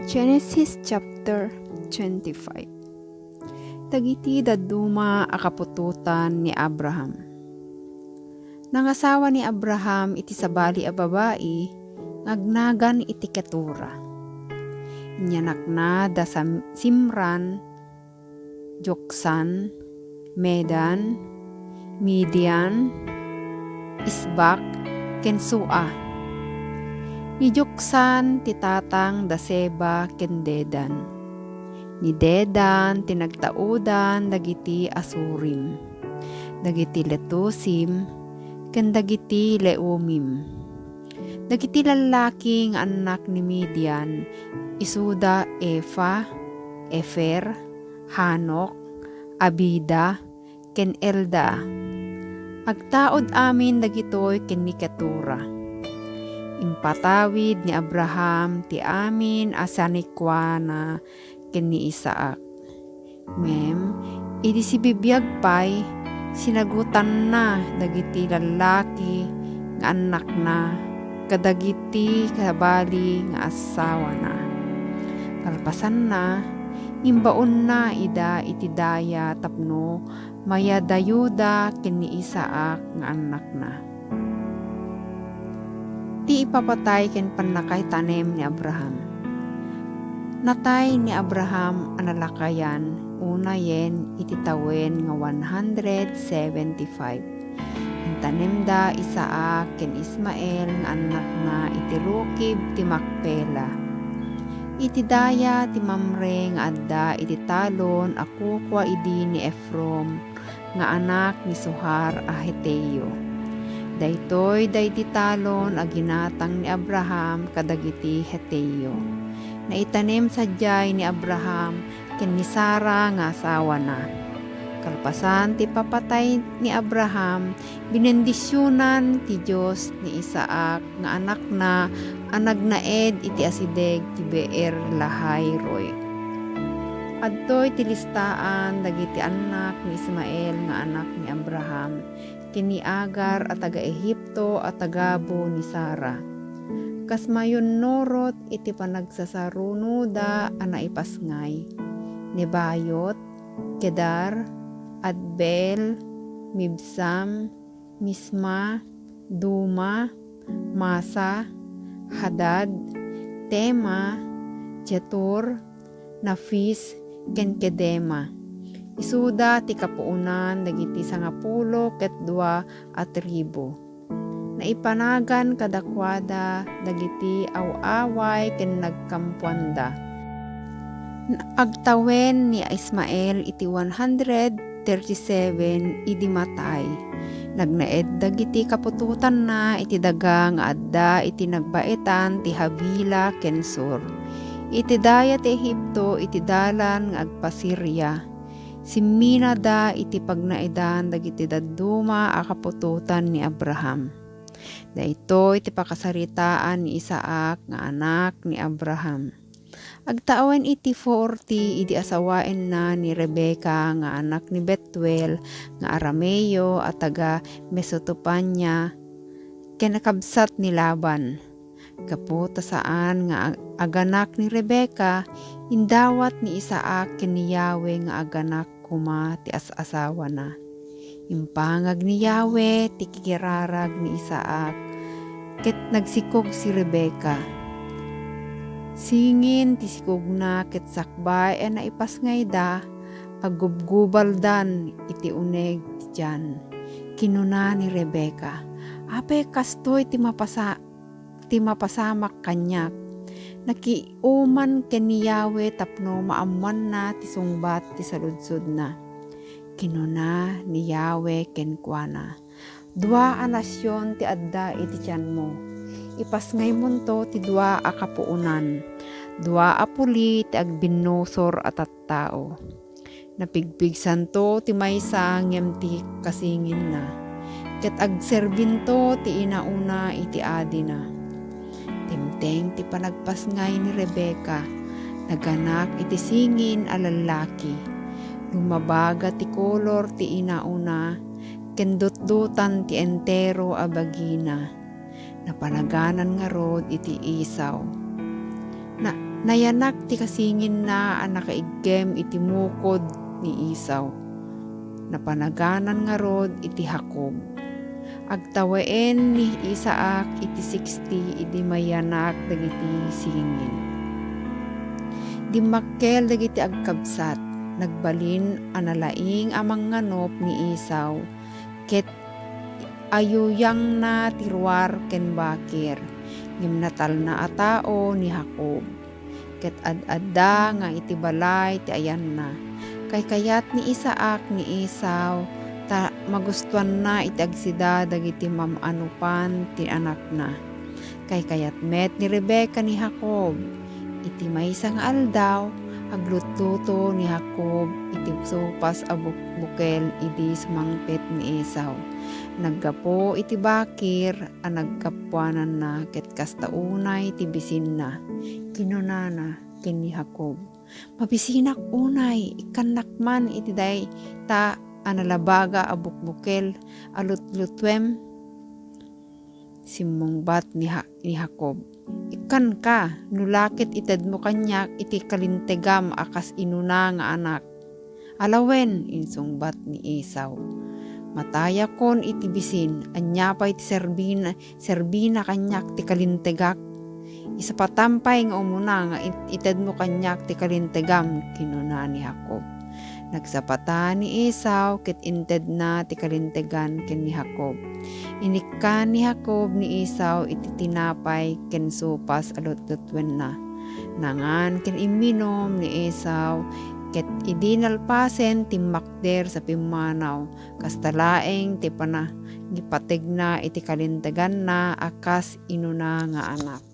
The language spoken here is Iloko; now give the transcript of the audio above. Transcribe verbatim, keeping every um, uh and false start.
Genesis chapter twenty-five. Dagiti dadduma a kaputotan ni Abraham. Nangasawa ni Abraham iti sabali a babai nga agnagan iti Ketura. Inyanakna da Sam-, Simran, Joksan, Medan, Midian, Isbak, ken Sua. Ni Joksan ti tatang da Seba ken Dedan. Ni Dedan ti nagtaudan dagiti Asurim, dagiti Letusim, ken dagiti Leumim. Dagiti lallaki nga annak ni Midian, isuda Efa, Efer, Hanok, Abida, ken Elda. Agtaud amin dagitoy ken ni Ketura. Impatawid ni Abraham ti amin a sanikuana ken ni Isaac. Ngem idi sibibiag pay, sinagutanna dagiti lallaki nga annakna kadagiti sabali nga asawana. Kalpasanna, imbaonna ida iti daya tapno mayadayoda ken ni Isaac nga annakna. Ti ipapatay ken pannakaitanem ni Abraham. Natay ni Abraham a nalakayan unayen iti tawen nga one hundred seventy-five. Intanemda Isaac ken Ismael nga annakna iti rukib ti Macpela, iti daya ti Mamre nga adda iti talon a kukua idi ni Efron nga anak ni Sohar a Heteo. Daytoy daydi talon a ginatang ni Abraham kadagiti Heteo. Naitanem sadiay ni Abraham ken ni Sara nga asawana. Kalpasan ti papatay ni Abraham, binendisionan ti Dios ni Isaac nga anakna a nagnaed iti asideg ti Beer-lahai-roi. Adtoy ti listaan dagiti annak ni Ismael nga anak ni Abraham ken ni Agar a taga-Egipto a tagabu ni Sara. Kas mayunnurot iti panagsasarunoda a naipasngay, Nebayot, Kedar, Adbeel, Mibsam, Misma, Duma, Masa, Hadad, Tema, Jetur, Nafis, ken Kedema. Isuda ti kapuonan dagiti sangapulo ket dua a tribu. Naipanagan kadakuada dagiti aw-away ken nagkampuanda. Agtawen ni Ismael iti one hundred thirty-seven idi matay. Nagnaed dagiti kaputotanna iti daga nga adda iti nagbaetan ti Havilah ken Sur, iti daya ti Egipto, iti dalan nga agpa-Siria. Simminada iti pagnaedan dagiti dadduma a kaputotan ni Abraham. Daytoy ti pakasaritaan ni Isaac nga anak ni Abraham. Agtawen iti forty idi asawaenna ni Rebecca nga anak ni Betuel nga Arameo a taga Mesopotamia ken a kabsat ni Laban. Gapu ta saan nga ag-, aganak ni Rebecca, indawat ni Isaac ken ni Yahweh nga aganak koma ti as-asawana. Impangag ni Yahweh ti kikirarag ni Isaac, ket nagsikog si Rebecca. Singin ti sikogna ket sakbay a naipasngayda, aggubgubaldan iti uneg ti tian. Kinuna ni Rebecca, "Apay kastoy ti mapasa-, ti mapasamak kaniak? Nakiuman ken ni Yahweh tapno maammoanna ti sungbat ti saludsodna." Kinuna ni Yahweh kenkuana, "Dua a nasion ti adda iti tianmo. Ipasngaymonto ti dua a kapuonan, dua a puli ti agbinnusor a tattao. Napigpigsanto ti maysa ngem ti kasinginna, ket agserbinto ti inauna iti adina." Dimteng ti panagpasngay ni Rebecca, naganak iti singin a lallaki. Lumabaga ti kolor ti inauna, ken dutdotan ti entero a bagina. Napanaganan ngarud iti Esau. Na-, Nayanak ti kasinginna a nakaiggem iti mukod ni Esau. Napanaganan ngarud iti Jacob. Agtawen ni Isaac iti sixty idi mayanak dagiti singin. Dimmakkel dagiti agkabsat. Nagbalin a nalaing a mangnganup ni Esau, ket ayuyangna ti ruar ken bakir. Ngem natalna a tao ni Jacob, ket ad-adda nga iti balay ti ayanna. Kaykayat ni Isaac ni Esau, ta magustoanna iti agsida dagiti mam-anupan ti anakna. Kaykayat met ni Rebecca ni Jacob. Iti maysa nga aldaw, aglutluto ni Jacob iti supas a bukbukel idi sumangpet ni Esau. Naggapu iti bakir a naggapuananna ket kasta unay ti bisinna. Kinunana ken ni Jacob, "Mabisinak unay, ikkannak man iti dayta a nalabaga a bukbukel a lutlutuem?" Simmungbat ni, Ha-, ni Jacob, "Ikkanka, no la ket itedmo kaniak iti kalintegam a kas inuna nga anak." "Alawen," insungbat ni Esau. "Matayakon iti bisin, ania pay ti serbina, serbina kaniak ti kalintegak? Isapatam pay nga umuna nga it-, itedmo kaniak ti kalintegam," kinuna ni Jacob. Nagsapata ni Esau ket intedna ti kalintegan ken ni Jacob. Inikkan ni Jacob ni Esau iti tinapay ken supas a lutlutuenna. Nangan ken imminum ni Esau, ket idi nalpasen, timmakder sa pimmanaw. Kasta laeng ti panagipategna iti kalinteganna a kas inuna nga anak.